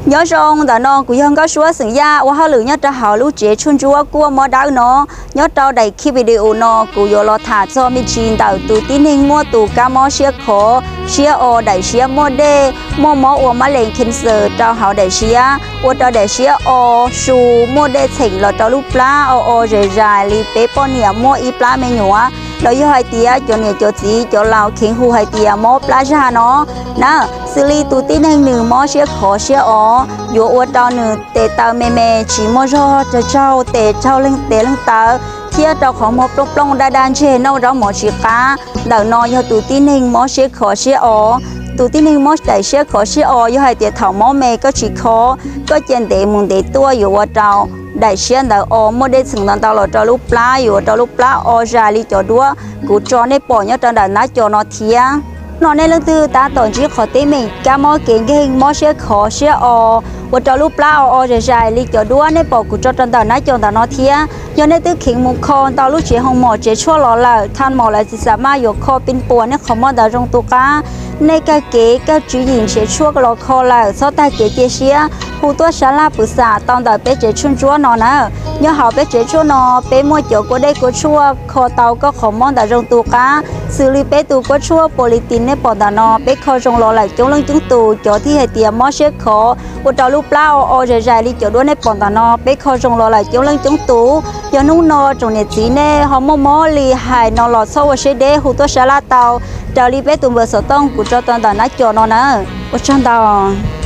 Nyob zoo, ntawm no kuv yog Nkauj Suab xeem Yaj ua hauj lwm nyob rau hauv lub tsev tshuaj ntsuab kuaj mob dawb no. Nyob rau daim video no kuv yuav los tham txog me ntsis ntawm tus tib neeg muaj tus kab mob siab khov siab o, daim siab muaj dej, muaj mob ua mab lees cancer rau hauv daim siab, ua rau daim siab o, su, muaj dej txheem los rau lub plab o o zais zais li peb poj niam muaj ib plab me nyuam, los yog hais tias cov niam cov txiv cov laus kheev hu hais tias mob plab zag no na. Xws li tus tib neeg nws mob siab khov siab o, yuav ua rau nws tes taw me me tsis muaj zog, tsaug tsaug tes, tsaug leeg tes leeg taw, thiab rau qhov muag plooj plooj daj daj ntseg, noj zaub mov tsis qab. Ntawm no yog tus tib neeg mob siab khov siab o. Tus tib neeg mob daim siab khov siab o yog hais tias thaum mob me koj tsis kho, koj cia ntev mus ntev tuaj yuav ua rau daim siab ntawd o, muaj dej txheem ntau ntau los rau lub plab, yuav ua rau lub plab o zais li cov duab kuv tso nej pom nyob rau ntawm nab co no thiab. No nej leej twg tab tom ntsib qhov teeb meem kab mob kev nkeeg, mob siab khov siab o, ua rau lub plab o o zais zais li cov duab nej pom kuv tso rau ntawm nab co ntawm no thiab, yog nej twb kheev mus kho ntau lub tsev hoo mom tsev tshuaj los lawm, thaj maum lawv tsis xam maj yuav kho pin puas nej qhov mob ntawd zoo tu qab, nej kawg kev kawg tswv yim nrhiav tshuaj los kho lawm, txhob tag kev cia siab, hu tuaj sab laj pwv xam tau ntawm peb tsev tshuaj ntsuab no na. Nyob hauv peb tsev tshuaj no, peb muaj cov kua dej kua tshuaj kho tau koj qhov mob ntawd zoo tu qab, xws li peb tus kua tshuaj Politin nej pom ntawm no, peb kho zoo los lawm coob leej coob tus. Cov thiaj hais tias mob siab khov ua rau lub plab o o zais zais li cov duab nej pom ntawm no, peb kho zoo los lawm coob leej coob tus. Yog hnub no tsoom niam txiv nej ho muaj mob li hais no los txhob ua siab deb, hu tuaj sab laj tau raws li peb tus npawb xov tooj kuv tso tau ntawm nab co no na. Ua tsaug ntau.